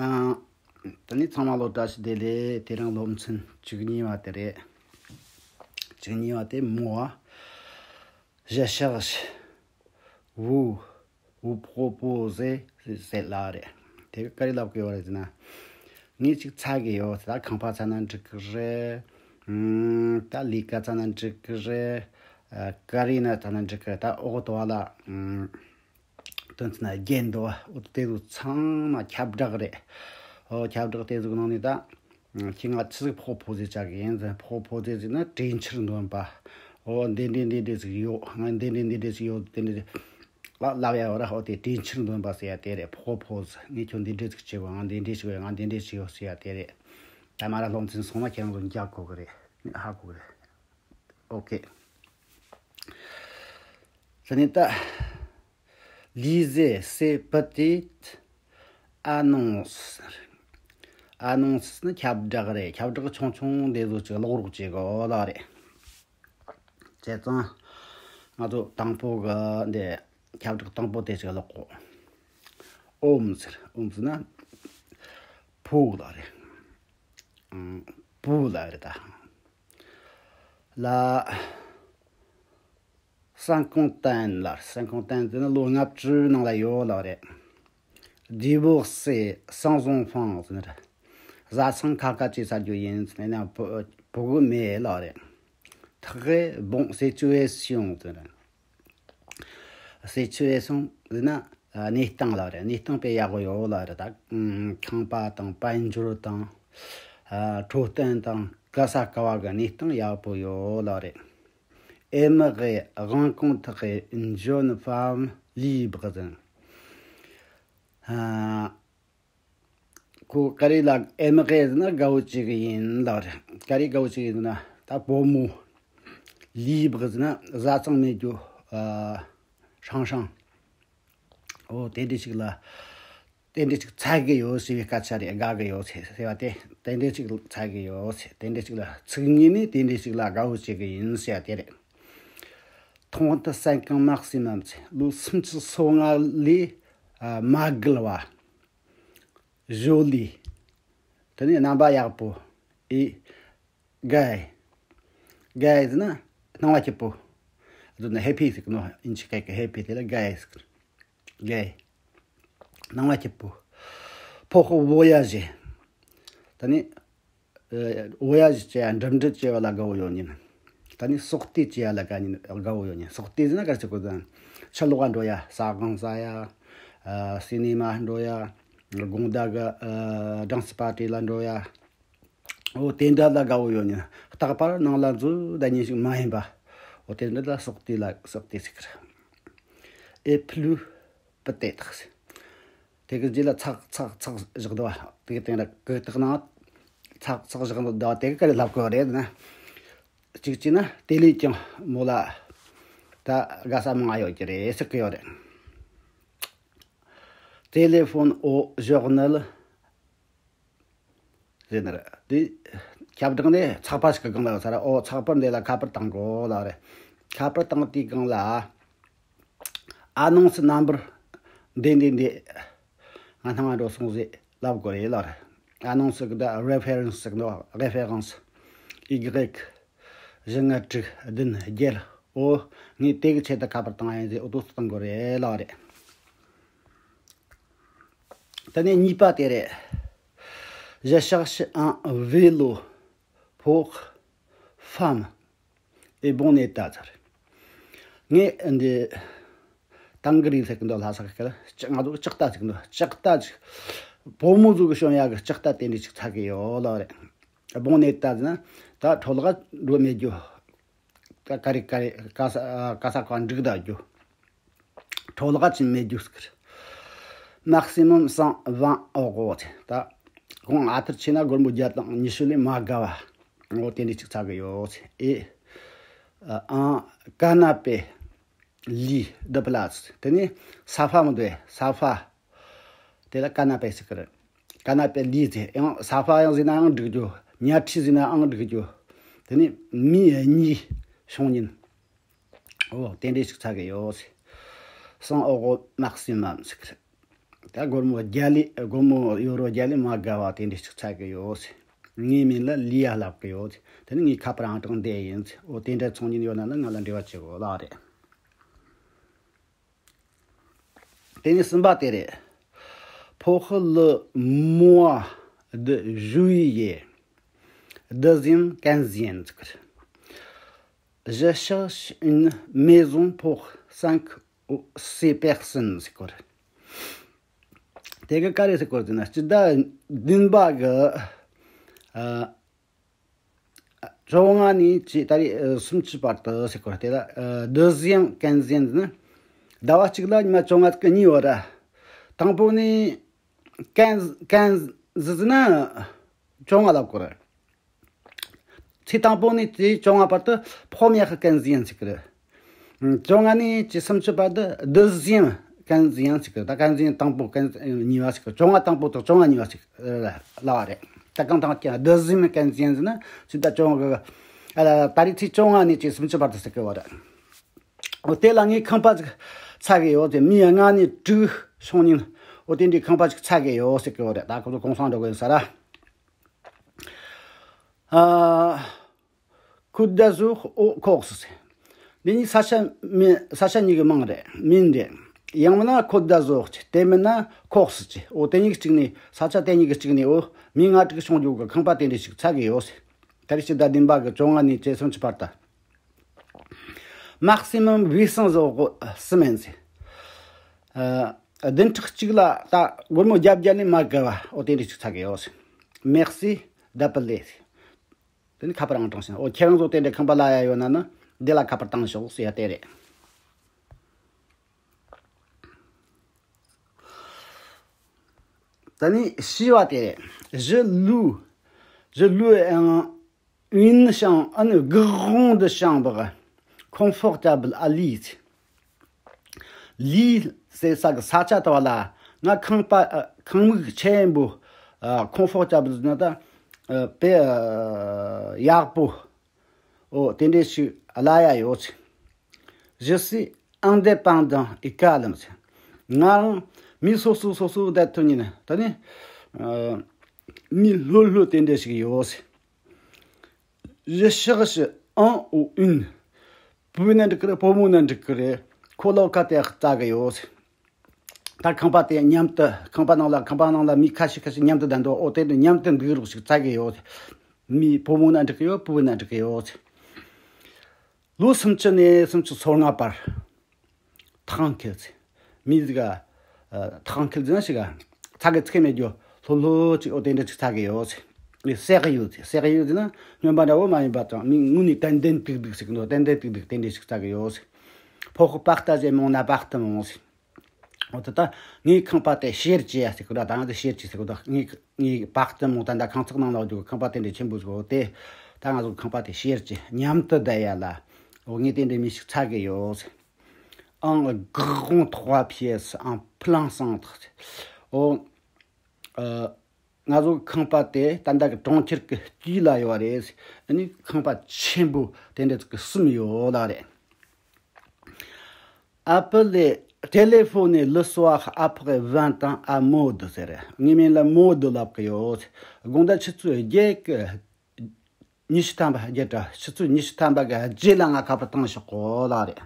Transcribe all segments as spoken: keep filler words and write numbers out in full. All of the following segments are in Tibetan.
ཡང་། དེ་ནས་ཚང་མ་ལོ་བཀྲ་ཤིས་བདེ་ལེགས། དེ་རིང་སློབ་ཚན་བཅུ་གཉིས་པ་དེ་རེད། བཅུ་གཉིས་པ་དེ་མོ་བ། 'གཞི་ཕྱོགས་vous vous proposez' ཟེར་ལབ་རེད། དེ་ག་རེ་ལབ་གི་ཡོད་རེད་ཟེར་ན། ངས་ཅིག་འཚོལ་གི་ཡོད་ཟེར། ད་ཁང་པ་འཚོལ་ན་འགྲིག་གི་རེད། ཨུམ། ད་ལས་ཀ་འཚོལ་ན་འགྲིག་གི་རེད། ཨ། ག་རེ་ན་འཚོལ་ན་འགྲིག་གི་རེད། ད་འོག་ཏུ་བ་ལ། ཨུམ། དོན་ཚན་རྒྱན་འདུག་འོ་དེ་ཚོ་ཚང་མ་ཁྱབ་བསྒྲགས་རེད། འོ་ཁྱབ་བསྒྲགས་དེ་ཚོའི་ནང་ནས་ད། ཁྱེད་ང་ཆི་ཟིག་ཕོག་ཕོག་ཟེར་བྱ་གི་ཡིན་ཟེར། ཕོག་ཕོག་ཟེར་ཟེར་ན་གྲོས་འཆར་འདོན་པ། འོ་འདི་འདྲས་འདི་འདྲས་ཟིག་ཡོད། ང་འདི་འདྲས་འདི་འདྲས་ཟིག་ཡོད། དེ་འདྲས་ལ་ལབ་ཡ་ཡོད་ར། འོ་དེ་གྲོས་འཆར་འདོན་པ་ཟེར་ཡ་དེ་རེད། ཕོག་ཕོག་ཟེར། ངས་ཁྱོད་འདི་འདྲས་ཟིག་བྱེད་དགོས། ང་འདི་འདྲས་ཟིག་ཡོད། ང་འདི་འདྲས་ཟིག་ཡོད་ཟེར་ཡ་དེ་རེད། ད་མ་ར་སློབ་ཚན་སོང་ན་ཁྱེད་རང་ཚོ་འཇགས་དགོས་གི་རེད། ངས་ཧ་གོ་གི་རེད། ཨོ་ཁེ། ཟེར་ནས་ད། Lisez ces petites annonces། ཨ་ནོན་སི་ནི་ཁྱབ་བསྒྲགས་རེད། ཁྱབ་བསྒྲགས་ཆུང་ཆུང་འདི་ཚོ་ཅིག་ཀློག་རོགས་བྱེད་དགོས་ལ་རེད། བྱས་ཙང་ང་ཚོ་དང་པོ་གི་འདི་ཁྱབ་བསྒྲགས་དང་པོ་དེ་ཅིག་ཀློག་གོ། ཨོམ་ཟེར། ཨོམ་ཟེར་ན་ཕོ་ལ་རེད། ཨང་། ཕོ་ལ་རེད་ད། ལ། cinquantaine ལ། cinquantaine དེ་ནི་ལོ་ལྔ་བཅུའི་ནང་ལ་ཡོད་ལ་རེད། Divorcée, sans enfant ཟེར་ནི་རེད། བཟའ་ཚང་ཁ་ཁ་བྱས་ཚར་རྒྱུ་ཡིན་ཟེར་ནས་ན་བུ་བུ་གུ་མེད་ལ་རེད། Très bonne situation ཟེར་ནི་རེད། Situation ཟེར་ན་གནས་སྟངས་ལ་རེད། གནས་སྟངས་དཔེ་ཡག་པོ་ཡོད་ལ་རེད་ད། ཁང་པ་དང་དཔལ་འབྱོར་དང་། འཕྲོད་བསྟེན་དང་ག་ས་ག་བ་གི་གནས་སྟངས་ཡག་པོ་ཡོད་ལ་རེད། Aimerait rencontrer une jeune femme libre ཟེར། ཨ། ཁོ་ག་རེ་ལ་aimerait ཟེར་ན་དགའ་བོ་བྱེད་གི་ཡིན་ལ་རེད། ག་རེ་དགའ་བོ་བྱེད་གི་ཡིན་ན་ད་བུ་མོ། Libre ཟེར་ན་བཟའ་ཚང་མེད་རྒྱུ། ཨ། ཧྲང་ཧྲང་། འོ་དེ་འདྲ་ཞིག་ལ། དེ་འདྲ་ཞིག་འཚོལ་གི་ཡོད་ཟེར་བའི་སྐད་ཆ་རེད། དགའ་གི་ཡོད་ཟེར་ཟེར་བ་དེ། དེ་འདྲ་ཞིག་འཚོལ་གི་ཡོད་ཟེར། དེ་འདྲ་ཞིག་ལ་ཚིག་ངོས་ནས་དེ་འདྲ་ཞིག་ལ་དགའ་བོ་བྱེད་གི་ཡིན་ཟེར་བ་དེ་རེད། Trente-cinq ans maximum ཟེར། ལོ་སུམ་ཅུ་སོ་ལྔ་ལས་མ་བརྒལ་བ། Jolie དེ་ནི་རྣམ་པ་ཡག་པོ། Et gaie། Gaie ཟེར་ན་སྣང་བ་སྐྱིད་པོ། ཨ་ནི་happy ཟེར་གི་ནོ། ཨིན་ཇི་སྐད་ཀྱི་happy དེ་ལ་gaie ཟེར་གི། Gaie། སྣང་བ་སྐྱིད་པོ། Pour voyager དེ་ནི་ཨ་voyage བྱེད་ཡ། འགྲིམ་འགྲུལ་བྱེད་པ་ལ་དགའ་བོ་ཡོད་ཉིན། དེ་ནི་sortie བྱེད་ཡ་ལ་དགའ་ཉིན་དགའ་བོ་ཡོད་ཉིན། Sortie ཟེར་ན་ག་རེ་ཟེར་གོ་ཟེར་ན། ཕྱི་ལོགས་ལ་འགྲོ་ཡ། ཟ་ཁང་ཟ་ཡ། ཨ། སི་ནི་མ་འགྲོ་ཡ། དགོང་དག་གི་ཨ་dance party ལ་འགྲོ་ཡ། འོ་དེ་འདྲ་ལ་དགའ་བོ་ཡོད་ཉིན། རྟག་པར་ནང་ལ་འཛུལ་བསྡད་ཉིན་ཞིག་མ་ཡིན་པ། འོ་དེ་འདྲ་ལ་sortie ལ་sortie ཟེར་གི་རེད། Et plus peut-être དེ་གི་རྗེས་ལ་ཚག་ཚག་ཚག་བཞག་འདུག་བ། དེ་གི་སྟེང་ལ་གི་དག་ནང་ཚག་ཚག་བཞག་འདུག་བ། དེ་གི་ག་རེ་ལབ་དགོས་རེད་ན། གཅིག་བྱས་ན་དེ་ལས་ཀྱང་མོ་ལ་ད་དགའ་ས་མང་ང་ཡོད་ཀྱི་རེད་ཟེར་གི་ཡོད་རེད། Téléphone au journal ཟེར་ནི་རེད། དེ་ཁྱབ་བསྒྲགས་ནས་ཚགས་པར་ཞིག་གི་སྒང་ལ་ཡོད་ས་རེད། ཨོ་ཚགས་པར་འདི་ལ་ཁ་པར་བཏང་དགོས་ལ་རེད། ཁ་པར་བཏང་དུས་སྒང་ལ་annonce number འདི་འདི་འདི་ང་སྣང་བ་འགྲོ་སོང་ཟེར་ལབ་དགོས་རེད་ལ་རེད། Annonce གི་ད་référence ཟེར་གི་འདུག référence ཡིག་རིགས་བཞི་ལྔ་དྲུག་བདུན་བརྒྱད། ཨོ་ངས་དེ་གི་ཆེད་དུ་ཁ་པར་བཏང་ཡིན་ཟེར། ཨོ་དོ་བཏང་དགོས་རེད་ལ་རེད། དེ་ནས་གཉིས་པ་དེ་རེད། Je cherche un vélo pour femme et bon état ཟེར། ངས་འདི་ཏང་གི་རིགས་ཟེར་གི་འདུག་ལྷ་ས་གི་སྐད་ལ་ལྕགས། ང་ཚོ་ལྕགས་རྟ་ཟེར་གི་འདུག་ལྕགས་རྟ་ཅིག་བུ་མོ་ཚོ་གི་ཞོན་ཡག་གི་ལྕགས་རྟ་དེ་འདྲ་ཅིག་འཚོལ་གི་ཡོད་ལ་རེད། Bon état ཟེར་ན་ད་འཕྲོ་བརླག་འགྲོ་མེད་རྒྱུ། ད་ག་རེ་ག་རེ་ག་ས་ག་ས་ག་འགྲིག་བསྡད་རྒྱུ། འཕྲོ་བརླག་ཅིག་མེད་རྒྱུ་ཟེར། Maximum cent vingt euros ད་གོང་ཨ་ཐུར་ཆེ་ན་སྒོར་མོ་བརྒྱ་དང་ཉི་ཤུ་ལས་མ་དགའ་བ། འོ་དེ་འདྲ་ཅིག་འཚོལ་གི་ཡོད་ཟེར། Et un canapé lit de place དེ་ནི་ས་ཕ་མི་འདུག་ས་ཕ། དེ་ལ་canapé ཟེར་གི་རེད། Canapé lit ཟེར། ཡང་ས་ཕ་ཡང་ཟེར་ནའང་འགྲིག་རྒྱུ། ཉལ་ཁྲི་ཟེར་ནའང་འགྲིག་རྒྱུ། དེ་ནི་མི་གཉིས་སོང་ཉིན། འོ་དེ་འདྲ་ཞིག་འཚོལ་གི་ཡོད་ཟེར། Cent euros maximum ཟེར་གི་རེད། ད་སྒོར་མོ་བརྒྱ་ལས་སྒོར་མོ་ཡོ་རོ་བརྒྱ་ལས་མ་དགའ་བ་དེ་འདྲ་ཞིག་ཚ་གི་ཡོད། ངའི་མིང་ལ་ལི་ཡ་ལབ་གི་ཡོད། དེ་ནི་ངའི་ཁ་པར་ཨང་གྲངས་འདི་ཡིན། འོ་དེ་འདྲ་ཚོང་ཉིན་ཡོད་ན་ནི་ང་ལ་འབྲེལ་བ་བྱེད་དགོས་ལ་རེད། དེ་ནས་གསུམ་པ་དེ་རེད། 薄荷绿的如意叶，deuxième quinzaine ཟེར་གི་རེད། Je cherche une maison pour cinq ou six personnes ཟེར་གི་རེད། དེ་གི་ག་རེ་ཟེར་གི་རེད་ཟེར་ན། སྤྱི་ཟླ་བདུན་པ་གི་ཨ། བཅོ་ལྔ་ནས་བཅས་ད་རེས་ཨ་སུམ་ཅུ་བར་དུ་ཟེར་གི་རེད། དེ་ལ་ཨ་deuxième quinzaine ཟེར་ན། ཟླ་བ་གཅིག་ལ་ཉི་མ་བཅོ་ལྔ་གི་གཉིས་ཡོད་ར། དང་པོ་ནས་quinze quinze ཟེར་ན་བཅོ་ལྔ་ལབ་གི་རེད། ཚེས་དང་པོ་ནས་དེ་བཅོ་ལྔ་བར་དུ་première quinzaine ཟེར་གི་རེད། བཅོ་ལྔ་ནས་ཅི་སུམ་ཅུ་བར་དུ་deuxième quinzaine ཟེར་གི་རེད། ད་quinzaine དང་པོ་quinze གཉིས་པ་ཟེར་གི་རེད། བཅོ་ལྔ་དང་པོ་དང་བཅོ་ལྔ་གཉིས་པ་ཟེར་གི་རེད་ལབ་པ་རེད། ད་གང་ལྟར་ཀྱང་deuxième quinzaine ཟེར་ན་ཚེས་ད་བཅོ་ལྔ་གི་ཨ་ད་རེས་ཚེས་བཅོ་ལྔ་ནས་ཅི་སུམ་ཅུ་བར་དུ་ཟེར་གི་བ་རེད། འོ་དེ་ལ་ངའི་ཁང་པ་ཅིག་ཚ་གི་ཡོད་ཟེར། མི་ལྔ་ནས་དྲུག་སོང་ཉིན་འོ་དེ་འདྲའི་ཁང་པ་ཅིག་ཚ་གི་ཡོད་ཟེར་གི་བ་རེད། ད་ཁོ་ཚོ་གུང་སེང་འགྲོ་གི་ཡིན་ས་ར། ཨ། Côte d'Azur aux Corses ཟེར། འདི་གཉིས་ས་ཆ་མིན། ས་ཆ་གཉིས་ཀྱི་མིང་རེད། མིང་རེད། ཡང་མིན་ན་Côte d'Azur ཟེར། དེ་མིན་ན་Corse ཟེར། འོ་དེ་གཉིས་ཀྱི་གཅིག་ནས། ས་ཆ་དེ་གཉིས་ཀྱི་གཅིག་ནས་འོ་མི་ལྔ་དྲུག་སོང་རྒྱུ་གི་ཁང་པ་དེ་འདྲ་ཞིག་ཚ་གི་ཡོད་ཟེར། ད་རེས་སྤྱི་ཟླ་བདུན་པ་གི་བཅོ་ལྔ་ནས་བཅུ་སུམ་ཅུ་བར་དུ། Maximum huit cents euros semaine ཟེར། ཨ། བདུན་ཕྲག་གཅིག་ལ་ད་སྒོར་མོ་བརྒྱད་བརྒྱ་ནས་མ་བརྒལ་བ་འོ་དེ་འདྲ་ཞིག་ཚ་གི་ཡོད་ཟེར། Merci d'appeler ཟེར། དེ་ནི་ཁ་པར་ཨང་གྲངས་ཞིག་འོ་ཁྱེད་རང་ཚོ་དེ་འདྲའི་ཁང་པ་ལ་ཡ་ཡོད་ན་ནི་འདི་ལ་ཁ་པར་བཏང་ཤོག་ཟེར་ཡ་དེ་རེད། ད་ནི་བཞི་བ་དེ་རེད། Je loue, je loue un, une chambre, une grande chambre confortable à Lille. ལི་ཟེར་ས་གི་ས་ཆ་དེ་བ་ལ་ང་ཁང་པ་ཨ་ཁང་མིག་ཆེན་པོ་ཨ་confortable ཟེར་ན་ད་ཨ་དཔེ་ཨ་ཡག་པོ་འོ་དེ་འདྲས་ཞིག་གླ་ཡ་ཡོད་ཟེར། Je suis indépendant et calme ཟེར། ང་རང་མི་སོ་སོ་སོ་སོ་བསྡད་ཐུབ་ཉིན་ད་ནི་ཨ་མི་ལྷོད་ལྷོད་དེ་འདྲས་ཞིག་ཡོད་ཟེར། Je cherche un ou une. བུ་བ་ན་འགྲིག་གི་རེད། བུ་མོ་ན་འགྲིག་གི་རེད། ཁོ་ལོ་ཁ་དེ་ཙ་གི་ཡོད། ད་ཁང་པ་དེ་མཉམ་དུ་ཁང་པ་ནང་ལ་ཁང་པ་ནང་ལ་མི་ཁ་ཤས་ཁ་ཤས་མཉམ་དུ་བསྡད་འདུག་འོ་དེ་འདྲ་མཉམ་དུ་འདུག་རོགས་ཤིག་ཙ་གི་ཡོད། མི་བུ་མོ་ན་འགྲིག་གི་ཡོད། བུ་བ་ན་འགྲིག་གི་ཡོད། ལོ་སུམ་ཅུ་ནས་སུམ་ཅུ་སོ་ལྔ་བར། ཐང་ཁིལ་ཟེར། མི་ཟིག་ག་ཐང་ཁིལ་ཟེར་ན་ཞིག་ག་ཚ་གི་ཚིག་མེད་རྒྱུ་ལྷོད་ལྷོད་ཅིག་འོ་དེ་འདྲ་ཅིག་ཚ་གི་ཡོད་ཟེར། སེག་ཡུ་ཟེར། སེག་ཡུ་ཟེར་ན་སྨྱོན་པ་འདྲ་བོ་མ་ཡིན་པ་དང་མི་དངོས་ནས་ཏན་ཏན་ཏིག་ཏིག་ཟེར་གི་འདུག་ཏན་ཏན་ཏིག་ཏིག་དེ་འདྲ་ཞིག་ཚ་གི་ཡོད་ཟེར། Pour partager mon appartement ཟེར། འོ་ད་ད་ངའི་ཁང་པ་དེ་share བྱེད་ཡ་ཟེར་གི་འདུག་ད་ང་ཚོ་share བྱེད་ཟེར་གི་འདུག་ངའི་ངའི་appartement ད་ད་ཁང་བརྩེགས་ནང་ལ་འོ་རྒྱུ་གི་ཁང་པ་དེ་འདྲ་ཆེན་པོ་ཟིག་འོ་དེ་ད་ང་ཚོ་ཁང་པ་དེ་share བྱེད་མཉམ་དུ་བསྡད་ཡ་ལ་འོ་ངས་དེ་འདྲ་མི་ཞིག་ཚ་གི་ཡོད་ཟེར། Un grand trois pièces en plein centre འོ། ཨ། ང་ཚོ་ཁང་པ་དེ་ད་ལྟ་གི་གྲོང་ཁྱེར་གྱི་དཀྱིལ་ལ་ཡོད་རེད། ཨ་ནི་ཁང་པ་ཆེན་པོ་དེ་འདྲ་ཅིག་གསུམ་ཡོད་ལ་རེད། Appelez, téléphonez le soir après vingt ans à Maud ཟེར། ངའི་མིང་ལ་Maud ལབ་གི་ཡོད། དགོང་དག་ཆུ་ཚོད་བརྒྱད་གི་ཉི་ཤུ་ཐམ་པ་བརྒྱད་དྲ་ཆུ་ཚོད་ཉི་ཤུ་ཐམ་པ་གི་རྗེས་ལ་ང་ཁ་པར་བཏང་ཤོག་གོ་ལ་རེད།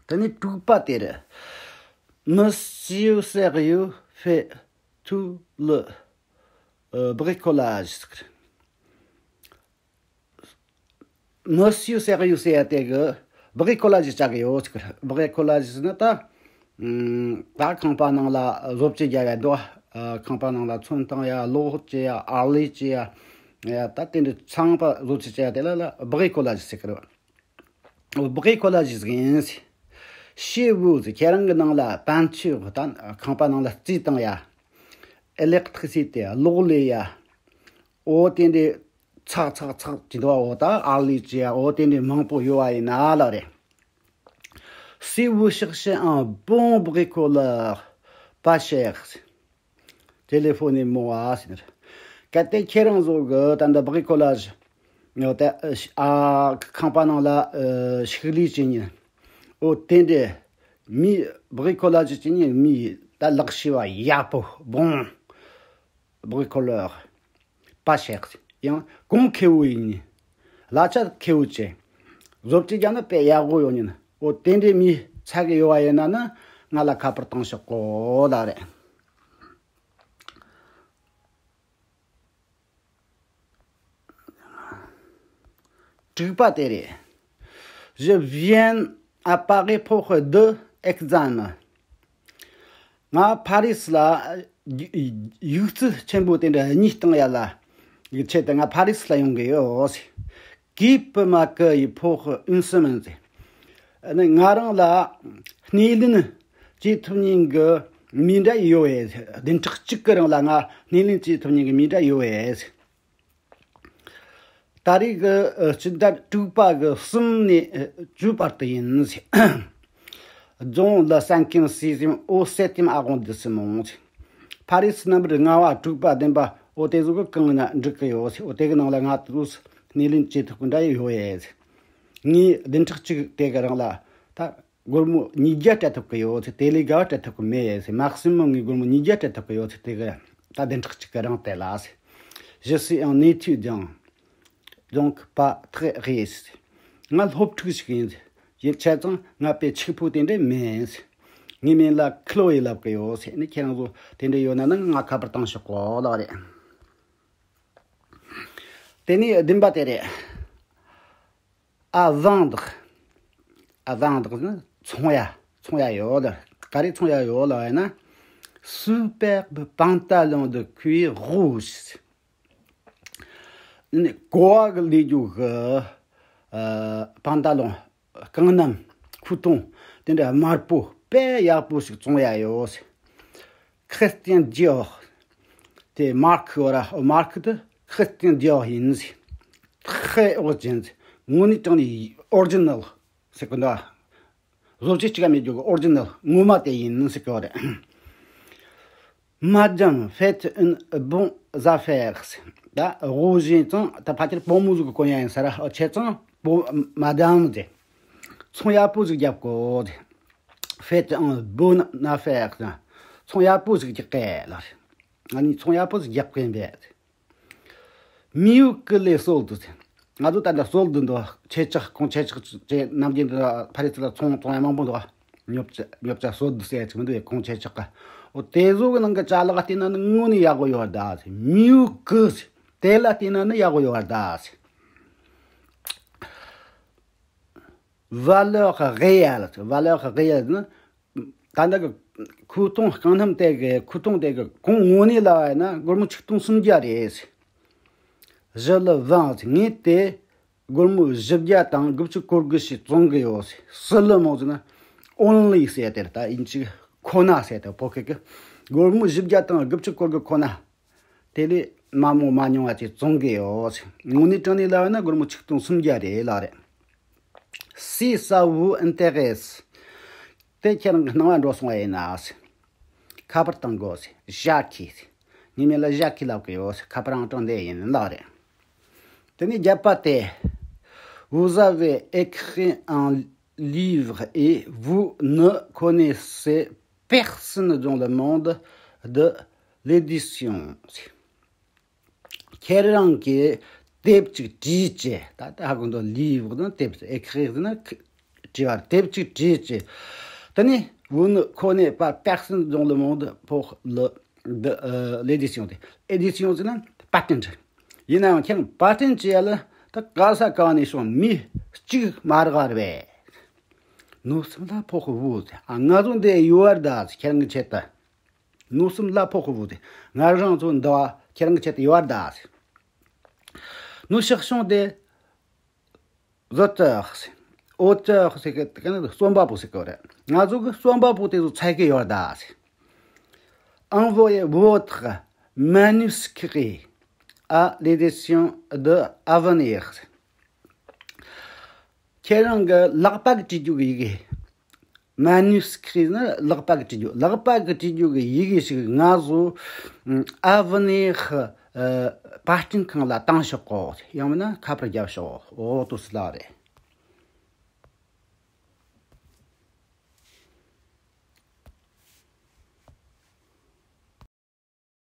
དེ་ནས་དྲུག་པ་དེ་རེད། Monsieur Sérieux fait tout le, euh, bricolage. Monsieur Sérieux ཟེར་ཡ་དེ་གི་bricolage བྱ་གི་ཡོད་ཟེར། Bricolage ཟེར་ན་ད་ཨམ་ད་ཁང་པ་ནང་ལ་བཟོ་བཅོས་རྒྱག་ཡ་འདུག་ཨ། ཁང་པ་ནང་ལ་ཚོན་བཏང་ཡ། གློག་བཅད་ཡ། ཨར་ལས་བཅད་ཡ། ཡ་ད་དེ་འདྲ་ཚང་པ་བཟོ་བཅོས་བྱ་ཡ་དེ་ལ་ལ་bricolage ཟེར་གི་རེད། Bricolage ཟེར་གི་ཡིན་ཟེར། Chez vous ཟེར། ཁྱེད་རང་གི་ནང་ལ་peinture ད་ཁང་པ་ནང་ལ་རྩི་བཏང་ཡ། Électricité གློག་ལས་ཡ། འོ་དེ་འདྲའི་ཚག་ཚག་ཚག་ཅི་འདུག་འོ་ད་ཨར་ལས་བཅད་ཡ་འོ་དེ་འདྲའི་མང་པོ་ཡོད་བ་ཡིན་ན་ལ་རེད། Si vous cherchez un bon bricoleur, pas cher, téléphonez-moi ཟེར། གལ་ཏེ་ཁྱེད་རང་ཚོ་གི་ད་ལྟ་bricolage འོ་ད་ཨ་ཁང་པ་ནང་ལ་ཨ་ཕྱུགས་ལས་བྱེད་མཁན་འོ་དེ་འདྲའི་ མི་bricolage བྱེད་ནི་མི་ད་ལག་ཤེས་པ་ཡག་པོ། Bon bricoleur, pas cher. ཡང་གོང་ཁེ་པོ་ཡིན་ནི། གླ་ཆ་ཁེ་པོ་བྱེད། བཟོ་བཅོས་རྒྱག་ན་དཔེ་ཡག་པོ་ཡོང་ནི་ན། འོ་དེ་འདྲའི་མི་ཚ་གི་ཡོད་པ་ཡིན་ན་ནི་ང་ལ་ཁ་པར་བཏང་ཤོག་གོ་ལ་རེད། དྲུག་པ་དེ་རེད། Je viens à Paris pour deux examens. ང་ཕ་རི་སི་ལ་ཡིག་རྩིས་ཆེན་པོ་དེ་འདྲ་གཉིས་བཏང་ཡ་ལ་ཡིག་ཆེད་དུ་ང་ཕ་རི་སི་ལ་ཡོང་གི་ཡོད། Qui peut m'accueillir pour une semaine? ཟེར། ཨ་ནི་ང་རང་ལ་སྣེ་ལེན་བྱེད་ཐུབ་མཁན་གྱི་མི་འདྲ་ཡོད་པས། བདུན་ཕྲག་གཅིག་གི་རིང་ལ་ང་སྣེ་ལེན་བྱེད་ཐུབ་མཁན་གྱི་མི་འདྲ་ཡོད་པས། ད་རེས་ཀྱི་སྤྱི་ཟླ་དྲུག་པ་གི་གསུམ་ནས་བཅུ་བར་དུ་ཡིན། Dans le cinquième, sixième ou septième arrondissement. ཕ་རི་སི་རྣམ་པར་ལྔ་པ་དྲུག་པ་བདུན་པ་འོ་དེ་ཚོ་གི་གང་ན་འགྲིག་གི་ཡོད། འོ་དེ་གི་ནང་ལ་ང་དུས་སྣེ་ལེན་བྱེད་ཐུབ་ཀྱི་འདྲ་ཡོད། ངས་བདུན་ཕྲག་གཅིག་དེ་གི་རིང་ལ་ད་སྒོར་མོ་ཉིས་བརྒྱ་སྤྲད་ཐུབ་ཀྱི་ཡོད་ཚེ། དེ་ལས་བརྒལ་བ་སྤྲད་ཐུབ་ཀྱི་མེད་ཟེར། Maximum ངས་སྒོར་མོ་ཉིས་བརྒྱ་སྤྲད་ཐུབ་ཀྱི་ཡོད་ཚེ། དེ་གི་ད་བདུན་ཕྲག་གཅིག་གི་རིང་དེ་ལ་ཟེར། Je suis un étudiant, donc pas très riche. ང་སློབ་ཕྲུག་ཞིག་ཡིན། ཡིན་ཆ་ཙང་ང་དཔེ་ཕྱུག་པོ་དེ་འདྲ་མིན། ངའི་མིང་ལ་ཁློ་ཡེ་ལབ་ཀྱི་ཡོད་ཟེར་ནས། ཁྱེད་རང་ཚོ་དེ་འདྲ་ཡོད་ན་ནི་ང་ཁ་པར་བཏང་ཤོག་གོ་ལགས་རེད། དེ་ནས་བདུན་པ་དེ་རེད། À vendre. À vendre ནི་ཚོང་ཡ། ཚོང་ཡ་ཡོད་ལ། ག་རེ་ཚོང་ཡ་ཡོད་ལ་ཡིན་ན། Superbe pantalon de cuir rouge. ནི་གོ་བ་གི་ལས་རྒྱུ་གི་ཨ་pantalon རྐང་སྣམ། coton དེ་འདྲ་དམར་པོ་དཔེ་ཡག་པོ་ཞིག་བཙོང་ཡ་ཡོད། Christian Dior. དེ་མར་ཁི་བ་ར་མར་ཁི་དེ་Christian Dior ཡིན། Très original. དངོས་གནས་དྲང་ནས་original ཟེར་གི་འདུག་བཟོ་བཅོས་གཅིག་མེད་རྒྱུ་གི་original ངོ་མ་དེ་ཡིན་ཟེར་གི་བ་རེད། Madame, faites une bonne affaire. ད་rouge ཡིན་ཙང་ད་ཕལ་ཆེར་བུ་མོ་ཟིག་གི་གོན་ཡ་ཡིན་ས་ར། ཨོ་ཆེ་ཙང་བུ་madame དེ་ཚོང་ཡག་པོ་ཟིག་རྒྱབ་གོ། Faites une bonne affaire. ཚོང་ཡག་པོ་ཟིག་རྒྱག་གི་ལ། ང་ནི་ཚོང་ཡག་པོ་ཟིག་རྒྱབ་གི་ཡིན་པས། Mieux que les soldes. ང་ཚོ་ད་ལྟ་solde འདུག་ཆེ་ཆག་ཁོང་ཆེ་ཆག་ཅེས་ནམ་རྒྱུན་འདི་ཕ་རི་སི་ལ་ཚོང་ཚོང་ཡ་མང་པོ་འདུག་ཉོ་ཆ་ཉོ་ཆ་solde ཟེར་ཡ་ཅིག་མི་འདུག་ཡ། ཁོང་ཆེ་ཆག་ག་འོ་དེ་ཚོ་གི་ནང་གི་ཅ་ལག་བལྟས་ན་ནི་དངོས་ནས་ཡག་པོ་ཡོད་ར་ད་ཟེར། Mieux que ཟེར། དེ་ལ་བལྟས་ན་ནི་ཡག་པོ་ཡོད་ར་ད་ཟེར། Valeur réelle. Valeur réelle ནི་ད་ལྟ་གི་coton རྐང་སྣམ་དེ་གི་coton དེ་གི་གོང་དངོས་གནས་ལ་བ་ཡིན་ན་སྒོར་མོ་ཆིག་སྟོང་སུམ་བརྒྱ་རེད། Je le vends. ངས་དེ་སྒོར་མོ་བཞི་བརྒྱ་དང་དགུ་བཅུ་གོ་དགུ་ཞིག་བཙོང་གི་ཡོད། Seulement ཟེར་ན་only ཟེར་དེ་ད་ཡིན་གཅིག་ཁོ་ན་ཟེར་དེ་བོད་སྐད་གི་སྒོར་མོ་བཞི་བརྒྱ་དང་དགུ་བཅུ་གོ་དགུ་ཁོ་ན། དེ་ལས་མ་མོ་མ་ཉུང་བ་ཅིག་བཙོང་གི་ཡོད། དངོས་གནས་དྲང་གནས་ལ་བ་ན་སྒོར་མོ་ཆིག་སྟོང་སུམ་བརྒྱ་རེད་ལ་རེད། Si ça vous intéresse. དེ་ཁྱེད་རང་གི་སྣང་བ་འགྲོ་སོང་བ་ཡིན་ན། ཁ་པར་བཏང་དགོས། Jackie. ངའི་མིང་ལ་ཞྭ་ཁི་ལབ་གི་ཡོད། ཁ་པར་ཨང་གྲངས་འདི་ཡིན་ལགས་རེད། དེ་ནས་བརྒྱད་པ་དེ། Vous avez écrit un livre et vous ne connaissez personne dans le monde de l'édition. ཁྱེད་རང་གིས་དེབ་ཅིག་བྲིས་ཅེས། ད་ལྟ་ཧ་གོ་འདུག livre ནི་དེབ། écrire ནི་བྲིས་པ། དེབ་ཅིག་བྲིས་ཅེས། དེ་ནས་vous ne connaissez pas personne dans le monde pour le de l'édition དེ། Édition ཟེར་ན་patent. ཡིན་ནའང་ཁྱེད་རང་patent བྱེད་ཡ་ལ་ད་ག་ས་ག་ནས་བྱུང་མི་གཅིག་མ་རག་རེད་པས། Nous sommes là pour vous. ཨ་ང་ཚོ་འདི་ཡོད་ར་ད་ཁྱེད་རང་གི་ཆེད་དུ། Nous sommes là pour vous. ང་རང་ཚོ་འདི་བ་ཁྱེད་རང་གི་ཆེད་དུ་ཡོད་ར་ད། Nous cherchons des auteurs. Auteur ཟེར་གི་ག་ནི་རྩོམ་པ་པོ་ཟེར་གི་རེད། ང་ཚོ་གི་རྩོམ་པ་པོ་དེ་ཚོ་འཚོལ་གི་ཡོད་ར་ད། Envoyez votre manuscrit à l'édition de Avenir. ཁྱེད་རང་གི་ལག་པ་གི་བྲིས་རྒྱུ་གི་ཡི་གེ། Manuscrit ནི་ལག་པ་གི་བྲིས་རྒྱུ། ལག་པ་གི་བྲིས་རྒྱུ་གི་ཡི་གེ་ཞིག་ང་ཚོ་Avenir patent ཁང་ལ་བཏང་ཤོག་གོ། ཡང་མིན་ན་ཁ་པར་བརྒྱབ་ཤོག་འོ་དོ་སི་ལ་རེད།